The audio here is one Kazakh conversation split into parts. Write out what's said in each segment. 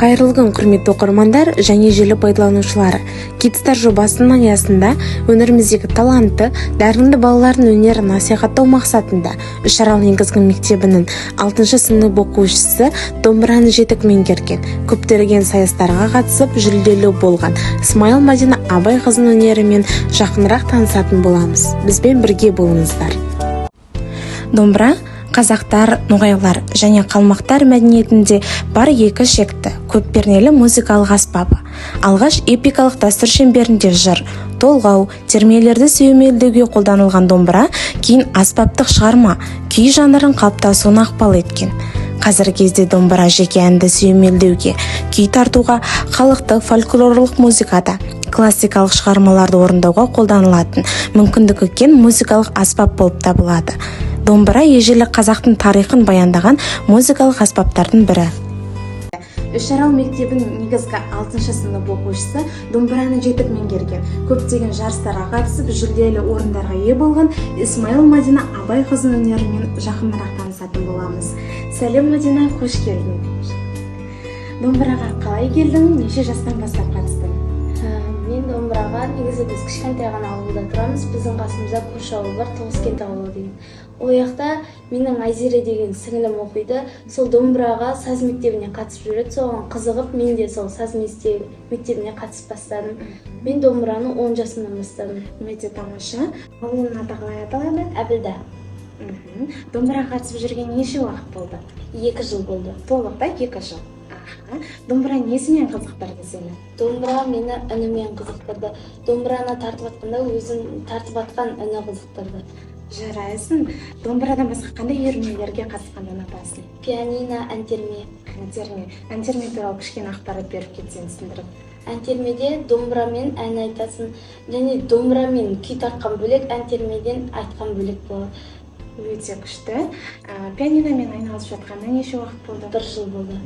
Қайырлы күн, құрметті оқырмандар және желі пайдаланушылары! KidStar жобасының аясында өңіріміздегі талантты, дарынды балалардың өнерін насихаттау мақсатында Үшарал негізгі мектебінің алтыншы сынып оқушысы, домбыраны жетік меңгерген, көптеген сайыстарға қатысып, жүлделі болған Смайыл Мадина Абайқызының өнерімен жақынырақ танысатын боламыз. Бізбен бірге болыңыздар! Домбыра – қазақтар, ноғайлар және қалмақтар мәдениетінде бар екі ішекті, көп пернелі музыкалық аспабы. Алғаш эпикалық дәстүр шеңберінде жыр, толғау, термелерді сүйемелдеуге қолданылған домбыра кейін аспаптық шығарма, күй жанрын қалыптасуына ықпал еткен. Қазіргі кезде домбыра жеке әнді сүйемелдеуге, күй тартуға, халықтық фольклорлық музыкада, классикалық шығармаларды орындауға қолданылатын мүмкіндігі кең музыкалық аспап болып табылады. Домбыра – ежелі қазақтың тарихын баяндаған музыкалық аспаптардың бірі. Үшарал мектебінің негізгі алтыншы сынып оқушысы, домбыраны жетік меңгерген, көптеген жарыстарға қатысып, жүлделі орындарға ие болған Исмаил Мадина Абайқызының өнерімен жақынырақ танысатын боламыз. Сәлем, Мадина, қош келдің! Домбыраға қалай келдің, неше жастан бастап қатыстың? Мен домбыраға, негізі, біз кішкентай ғана ауылда тұрамыз. Біздің қасымызда көрші ауыл бар, Тоғызкент ауылы деген. Ол жақта менің Айзере деген сіңілім оқиды. Сол домбыраға саз мектебіне қатысып жүреді. Соған қызығып, мен де сол саз мектебіне қатысып бастадым. Мен домбыраны 10 жасымнан бастадым. Өте тамаша! Ауылының аты қалай аталады? Әбілда. Домбыраға қатысып жүрген неше уақыт болды? 2 жыл болды. Толықтай 2 жыл. Аха, домбыра несімен қызықтырды сені? Домбыра мені үнімен қызықтырды. Домбыраны тартып жатқанда өзім тартып жатқан үні қызықтырды. Жарайсың! Домбырадан басқа қандай үйірмелерге қатысқанды ұнатасың? Пианино, ән терме. Ән терме. Ән терме туралы кішкене ақпарат беріп кетсең, түсіндіріп. Ән термеде домбырамен ән айтасың және домбырамен күй тартқан бөлек, ән термеден айтқан бөлек болады. Өте күшті. Пианиномен айналысып жатқанына неше уақыт болды? Бір жыл болды.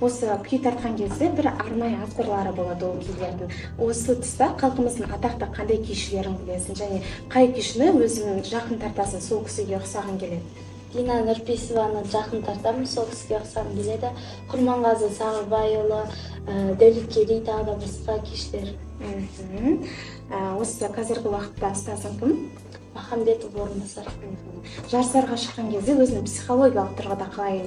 Осы күй тартқан кезде бір арнайы авторлары болады ол күйлердің. Осы тұста халқымыздың атақты қандай күйшілерін білесің және қай күйшіні өзің жақын тартасың, сол кісіге ұқсағың келеді? Дина Нұрпейісованы жақын тартамын, сол кісіге ұқсағым келеді. Құрманғазы Сағыбайұлы, Дәулеткерей, тағы да басқа күйшілер. Осы қазіргі уақытта ұстазың кім? Махамбетов Орынбасар. Жарыстарға шыққан кезде өзің психологиялық тұрғыда қалай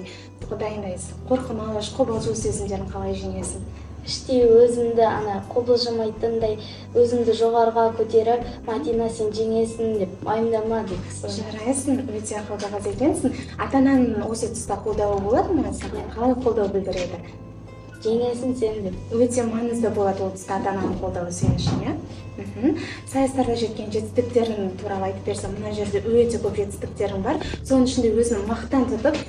дайындайсың? Қорқыныш, қобалжу сезімдерін қалай жеңесің? Іштей өзімді ана қобалжымайтындай, өзімді жоғарыға көтеріп, «Мадина, сен жеңесің» деп, «уайымдама» деп солай. Жарайсың, өте ақылды қыз екенсің. Ата ананың осы тұста қолдауы болады ма саған? Қалай қолдау білдіреді? «Жеңесің сен» деп. Өте маңызды болады ол тұста ата ананың қолдауы сен үшін, иә. Сайыстарда жеткен жетістіктерің туралы айтып берсең. Мына жерде өте көп жетістіктерің бар, соның ішінде өзің мақтан тұтып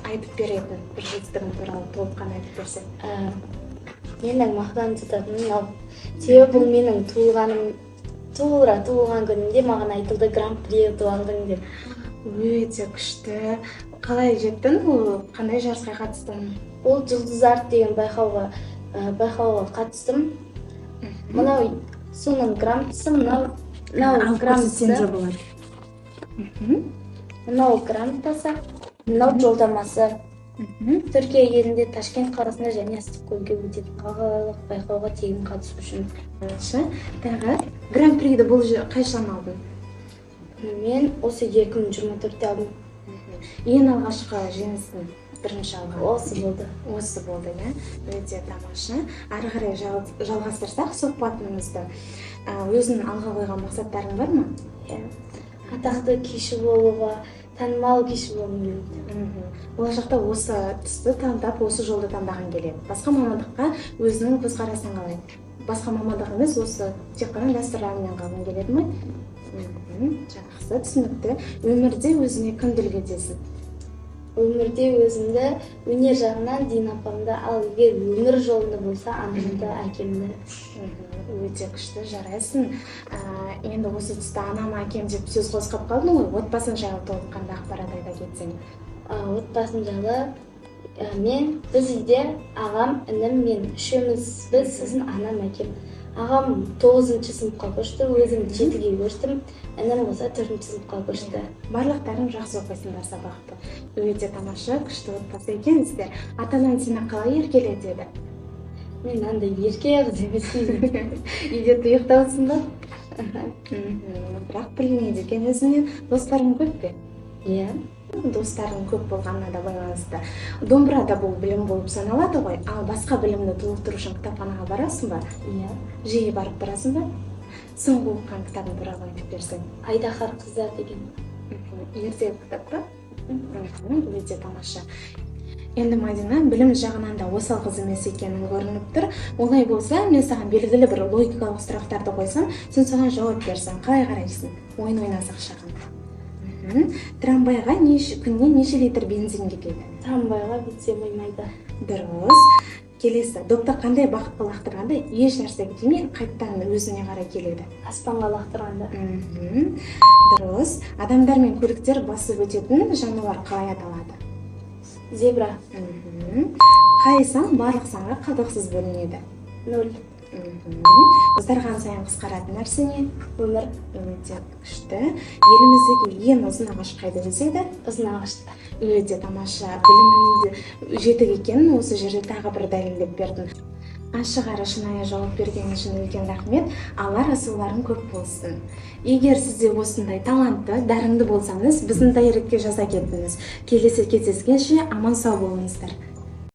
айтып беретін бір жетістігің туралы толыққанды айтып берсең. Менің мақтан тұтатыным мынау, себебі бұл менің туылғаным, тура туылған күнімде маған айтылды: «Гран-при ұтып алдың» деп. Өте күшті! Қалай жеттің? Ол қандай жарысқа қатыстың? Ол «Жұлдыз Арт» деген байқауға қатыстым. Мынау соның грамотасы, мынау Алып көрсетсең де грамотасы. болады. Мынау грамотасы, мынау жолдамасы. Түркия елінде, Ташкент қаласында және Ыстықкөлге өтетін халықаралық байқауға тегін қатысу үшін. Тамаша! Тағы гран-приді бұл қашан алдың? Мен осы 2024-те алдым. Ең алғашқы жеңістің, бірінші алған? Осы болды. Осы болды, иә. Өте тамаша! Ары қарай жалғастырсақ сұхбатымызды, өзіңнің алға қойған мақсаттарың бар ма? Иә, атақты күйші болуға, танымал күйші болғым келеді. Болашақта осы түсті таңдап, осы жолды таңдағың келеді. Басқа мамандыққа өзіңнің көзқарасың қалай? Басқа мамандық емес, осы тек қана дәстүрлі әнмен қалғың келеді ме? Жақсы, түсінікті. Өмірде өзіңе кімді үлгі етесің? Өмірде өзімді өнер жағынан Дина апамды, ал егер өмір жолында болса, анамды, әкемді. Өте күшті, жарайсың! Енді осы тұста анам, әкем деп сөз қозғап қалдың ғой, отбасың жайлы толыққанды ақпарат айта кетсең. Отбасым жайлы, мен, біз үйде ағам, інім, мен, үшеуміз біз, сосын анам, әкем. Ағам тоғызыншы сыныпқа көшті, өзім жетіге көштім, інім болса төртінші сыныпқа көшті. Барлықтарың жақсы оқисыңдар сабақты. Өте тамаша, күшті отбасы екенсіздер. Ата анаң сені қалай еркелетеді? Мен андай ерке қыз емеспін. Үйде тұйықтаусың ба? Бірақ білмейді екен өзіңнен. Достарың көп пе? Иә. Достарың көп болғанына да байланысты. Домбыра да бұл білім болып саналады ғой. Ал басқа білімді толықтыру үшін кітапханаға барасың ба? Иә. Жиі барып тұрасың ба? Соңғы оқыған кітабың туралы айтып берсең. «Айдаһар қыздар» деген. Ертегі кітап па? Өте тамаша. Енді, Мадина, білім жағынан да осал қыз емес екенің көрініп тұр. Олай болса, мен саған белгілі бір логикалық сұрақтарды қойсам, сен соған жауап берсең, қалай қарайсың? Ойын ойнасақ шағын. Трамвайға күніне неше литр бензин кетеді? Трамвайға бензин құймайды. Дұрыс. Келесі: допты қандай бағытқа лақтырғанда еш нәрсеге тимей, қайтадан өзіне қарай келеді? Аспанға лақтырғанда. Дұрыс. Адамдар мен көліктер басып өтетін жануар қалай аталады? Зебра. Қай сан барлық санға қалдықсыз бөлінеді? Нөл. Ұзарған сайын қысқаратын нәрсе не? Өмір. Өте күшті. Еліміздегі ең ұзын ағаш қайда өседі? Ұзын ағашта. Өте тамаша. Біліміңде жетік екенін осы жерде тағы бір дәлелдеп бердің. Ашық әрі шынайы жауап бергенің үшін үлкен рахмет. Алар асуларың көп болсын. Егер сізде осындай талантты, дарынды болсаңыз, біздің директке жаза кетіңіз. Келесі кездескенше аман сау болыңыздар.